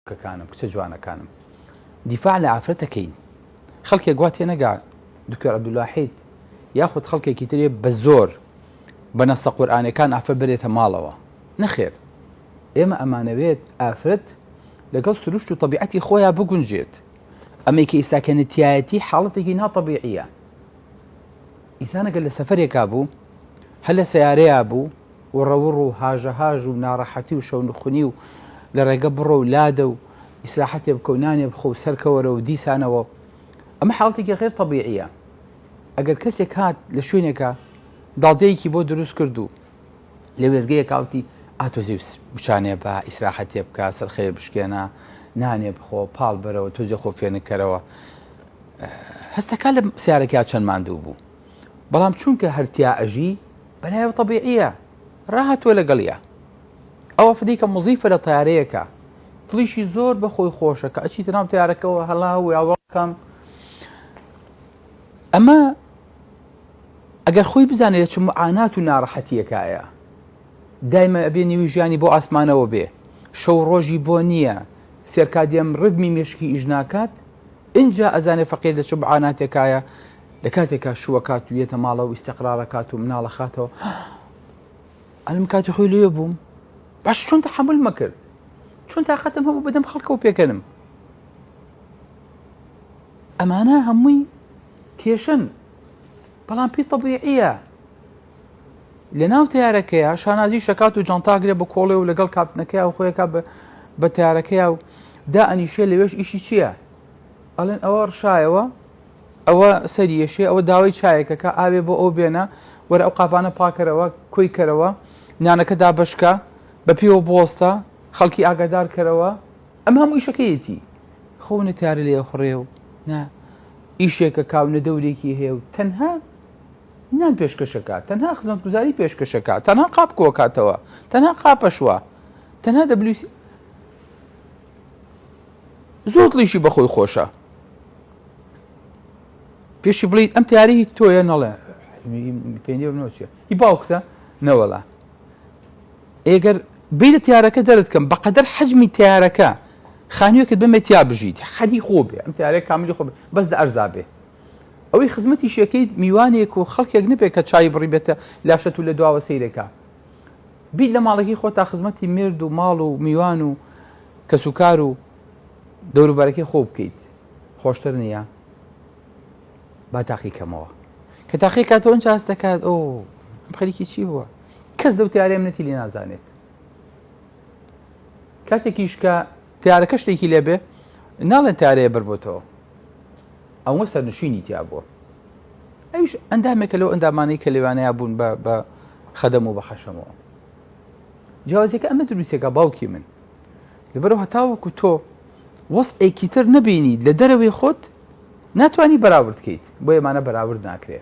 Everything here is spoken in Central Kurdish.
خوشکەکانم کچە جوانەکانم دیفاع لە ئافرەت ئەکەین خەڵکێک وا تێنەگا دکتۆر عەبدولواحید یاخود خەڵکێکی ترێ بە زۆر بە نەسە قورئانەکان ئافرەت بەرێتە ماڵەوە نەخێر ئێمە ئەمانەوێت ئافرەت لەگەڵ سروشت و طبیعەتی خۆیان بگونجێت ئەمەی کە ئیستا کە نتیایەتی حاڵەتێکی ناتەبیعیە ئینسانەکە لە سەفەرێکا بوو هەر لە سیارەیە بوو وڕەوڕ و هاژەهاژ و ناڕەحەتی و شەونخونی و لە ڕێگە بڕۆ و لادە و ئیسراحەتێ بکە و نانێ بخۆ و سەرکەوەرە و دیسانەوە ئەمە حاڵەتێکی غێر تەبیعیە ئەگەر کەسێک هات لە شوێنێکە داڵدەیەکی بۆ دروست کرد و لە وێزگەیەک وتی ئاتۆزێ وچانێ بە ئیسراحەتێ بکە سەرخەوێ بشکێنە نانێ بخۆ پاڵ بەرەوە تۆزێ خۆ فێنکەرەوە هەستەکە لە سیارەکە چەند ماندوو بوو بەڵام چونکە هەرتیا ئەژی بەلایەوە تەبیعیە ڕاهاتووە لەگەڵیا ئەوە فدیکە مزیفە لە تەیارەیەکە دڵیشی زۆر بە خۆی خۆشە کە ئەچیتە ناو تەیارەکەوە هەڵا و یاوەکەم ئەمە ئەگەر خۆی بزانێت لە چ معانات و ناڕەحەتیەکایە دایمە ئەبێ نیوی ژیانی بۆ ئاسمانەوە بێ شەو ڕۆژی بۆ نییە سێرکادیەم ڕدمی مێشکی ئیش ناکات ئینجا ئەزانێ فەقیر لە چ معاناتێکایە لە کاتێکا شووەکات و یەتە ماڵەوە ئیستیقرارەکات و مناڵە خاتەوە ئەلم کاتی خۆی لێ بووم باش چۆن تەحەمول مەکرد چۆن تاقەتم هەبوو بەدەم خەڵکەوە پێکەنم ئەمانە هەمووی کێشن بەڵام پێی طبیعیە لە ناو تیارەکەیە شانازی شەکات و جانتاگرێ بە کۆڵێ و لەگەڵ کاپتنەکەی و خۆیەکە بە تیارەکەی و دا ئەنیشێ لەوێش ئیشی چییە؟ ئەڵێن ئەوە ڕشایەوە ئەوە سەری یەشێ ئەوە داوای چایەکەکە ئاوێ بۆ ئەو بێنە وەرە ئەو قاپانە پاکەرەوە کۆی کەرەوە نانەکە دابەشکە بە پێوە بوەستە خەڵکی ئاگادار کەرەوە ئەم هەموو ئیشەکەیەتی خۆ نە تارە لێ خوڕێ و نە ئیشێکە کا و نە دەورێکی هەیە و تەنها نان پێشکەشەکە تەنها خزمەتگوزاری پێشکەشەکە تەنها قاپ کۆکاتەوە تەنها قاپەشوە تەنها دەبلوسی زۆر دڵیشی بەخۆی خۆشە پێشی بڵیت ئەم تیارە هی تۆیە نەڵێ پێنیە هی باوکتە نەوەڵا ئێگەر بی لە تیارەکە دەرت کەم بەقەدەر حەجمی تیارەکە خانوویەکت بمێ تیا بژیت خەلی خۆ بێ ئەم تیارەیە کاملی خۆ بێ بەس لە ئەرزا بێ ئەوەی خزمەتی شەکەیت میوانێک و خەڵکێک نەبێت کە چای بڕی بێتە لاشەت و لە دواوە سەیرەکە بیت لە ماڵەکەی خۆتا خزمەتی مێرد و ماڵ و میوان و کەسوکار و دەوروبەرەکەی خۆ بکەیت خۆشتر نییە؟ با تاقی کەمەوە کە تاقی کاتەوە ئەنجا هەست دەکات ئۆ ئەم خەریکی چی بووە کەس لەو تیارەیە منەتی لێ نازانێت کاتێکیش کە تیارەکە شتێکی لێبێ ناڵێن تارەیە بەربۆتەوە ئەوە سەرنشینی تیا بووە ئەویش ئەندامێکە لەو ئەندامانەی کە لەوانەیە بوون بە بە خەدەم و بە حەشەمەوە جیاوازیەکە ئەمە دروستێکە باوکی من لەبەرەوە هەتاوەکو تۆ وەزعێکی تر نەبینیت لە دەرەوەی خۆت ناتوانی بەراورد کەیت بۆیە ئەمانە بەراورد ناکرێ.